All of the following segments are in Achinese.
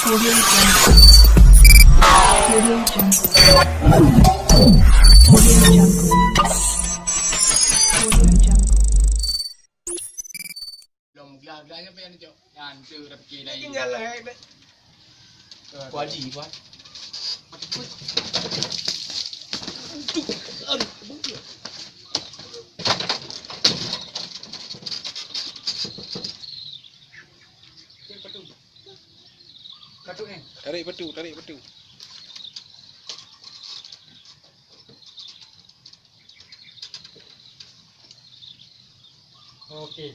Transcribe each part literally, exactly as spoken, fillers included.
Audio Jungle. Audio Jungle. Audio Jungle. Audio Jungle. Lom glah-glah nyan payah cok. Nyan tu dah fikir lain. Tinggal lah, eh, bet. Kuali, kuali. Tarik batu, tarik batu. Okey.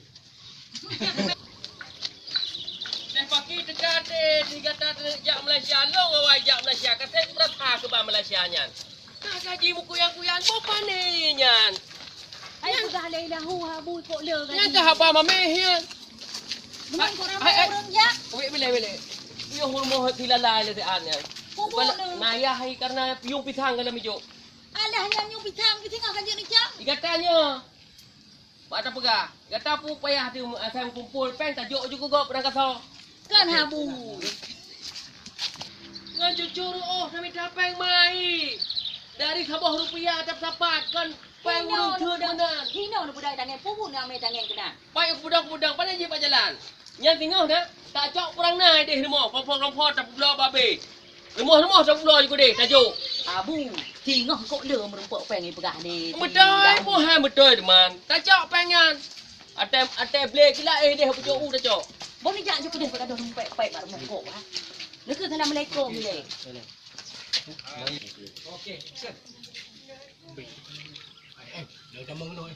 Teuh paki teuka teuh, di gata teuh jak Malaysia, lôn awai jak Malaysia, ka teuh beurata keu bak Malaysia nyan. Ka gaji meukuyang-kuyang, boh pané nyan. Hai peugah lé lahu, habu kok le gaji. Nyan ka haba mameh nyan. Bukan kok ramai ureueng jak. Wek, bilai, bilai. Yoh rumoh tilalai le sian nyan. Kubur le. Nayah hai karena piung pisang ka lam ijok. Alah nyan nyoe pisang, pisang ka jeuet nicang. Di gata nyoe. Bak tapeugah, gata peue payah teuh asai meukumpol péng tajok ju keu gob peudang kasoe. Kan habu. Ngon jujur oh, kami tapéng mai. Dari saboh rupiah tap sapat, kan péng ureueng teuk meunan. Hino neubeudak tangen, pubu na mé tangen keunan. Pai keubudang-keubudang, pane jih bak jalan. Nyan singoh na, tacok peurang na ideh rumoh, kompor-kompor tapubloe babé. Rumoh-rumoh tapubloe ju keudeh, tajok. Abu, singoh kok le meurumpok péng ipeugah lé. Beutôi, boh hai beutôi, teuma. Tacok péng nyan. Até, até blé gila eh deh peucok u tacok. Boh nijak ju keudeh bak gadoh rumpok péng bak rumoh kok, ha. Neukeu assalamualaikum lé. Okey, action. Eh, eh, dah tamong dulu, eh.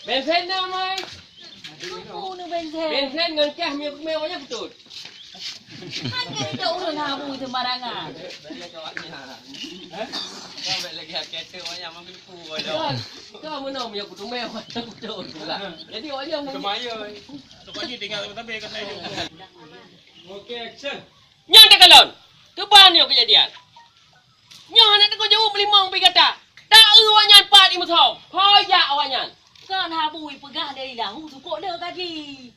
Bensin na, Mai? Aku ni bensin. Bensin ngon kah mie kumel awaknyan beutôi. Hanya itu urang habu sembarangan. Kau lagi kereta awaknyan menipu kau dah. Kau, kau mana punya kutumel awaknyan beutôi pula. Jadi awaknyan mungkin. Semaya. Tempat ni tinggal sampai-sampai kat saya. Okey, action. Nyan takalon. Keuban nyoe keujadian. Nyoe hana teungoh jaweueb meulimong bri gata. Taeu awaknyan pat imeusoe. Ho jak awaknyan. Kon habu ipeugah dari lahu sukok le gaji.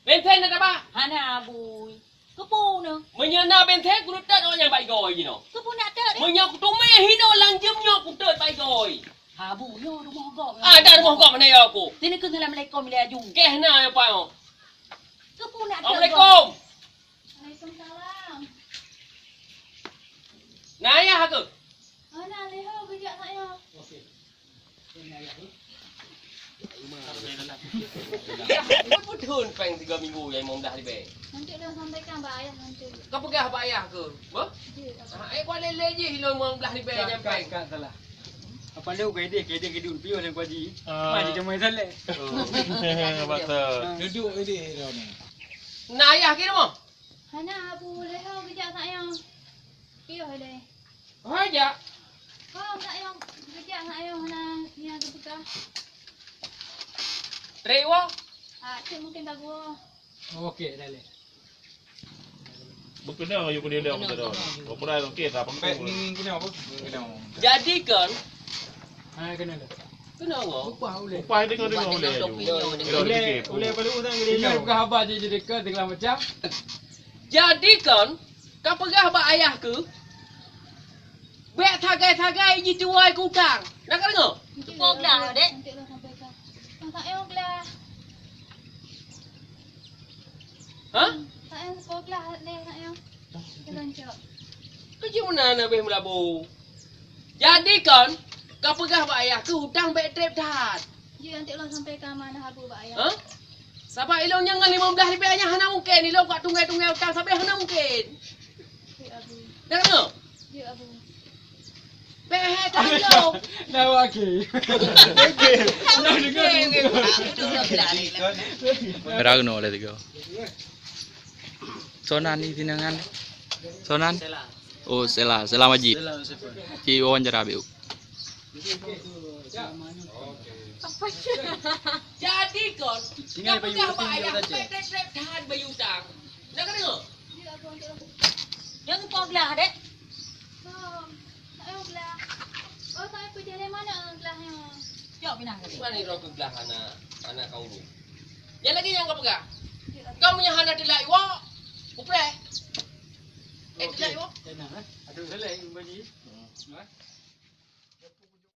Bensin na taba? Hana habu. Keupeue na? Meunyoe na bensin, kurutot awaknyan bak igoe jinoe. Keupeue nak tot? Meunyoe kutumé hinoe lam jeuem nyoe kutot bak igoe. Habu nyoe rumoh gob. Ah, dak rumoh gob mana ya aku? Sini keu assalamualaikum laju. Keh na ya pao. Keupeue nak tot? Assalamualaikum. Waalaikumsalam. Na ayah keuh? Hana, lé ho geujak nak ayah. Peue thon péng tiga minggu nyang limong blaih ribèe? Nanti dah sampaikan bak ayah nanti. Ka peugah bak ayah keuh? Bah? Jeuet, Abah. Ah, eh, kuat lé-lé jih lôn limong blaih ribèe nyang péng. Kat, kat, salah. Apa lu ke dia, ke dia ke dun pion yang kuaji. Ah. Mari kita main saleh. Oh. Betul. Duduk ini dia ni. Na ayah keuh rumoh? Hana, Abu, lé ho geujak sak nyoe. Piôh lé. Ho jak? Ho sak nyoe, geujak sak nyoe hana nyang teupeugah. Trép woe? Ah, cit mungkin ka geuwoe. Okey, dah lé. Beukeunong ayue keudeh dong beutôi. Beupeudai okey, dah pangku. Ngieng-ngieng keunoe, Bu. Ngieng keunoe. Jadi kon, Ha, kena dah. Kena ngau. Upah uleh. Upah dia kena uleh. Uleh, uleh baru orang dia. Ingat bukan haba je jadi ke segala macam. Jadi kon, ka peugah bak ayah keuh, bèk sagai-sagai jituai keu utang. Na ka deungoe? Tupo glah, dek. Nanti lah sampai ka. Masak ayam glah. Ha? Masak ayam tupo glah, dek, masak ayam. Jalan, Cok. Keuju meunan habéh meulabu. Jadi kon, ka peugah bak ayah keuh utang bèk trép that. Jeuet, nanti ulôn sampai ka amanah Abu bak ayah. Hah? Sabab ilôn nyang ngon limong blaih ribèe nyan hana mungken, ilôn ka tungai-tungai utang sabé hana mungken. Jeuet, Abu. Dah kena? Jeuet, Abu. Bèk hai ka ilôn. Nah, okey. Okey. Nah, dengar. Beragno oleh tiga. Sonan ni tinangan. Sonan? Oh, Sela, Sela Majid. Sela Majid. Ci wawancara beu. Jadi kon, tinggai bayu utang dia baca. Nak kena? Yang kau gelah, dek? Kong, tak payah gelah. Oh, tak payah pergi dari mana gelah ni? Jawab pinang tadi. Mana roh gelah anak, anak kau tu? Yang lagi yang kau pegang? Kau punya hana dilai wak. Upreh. Eh, dilai wak. Ada selai bagi.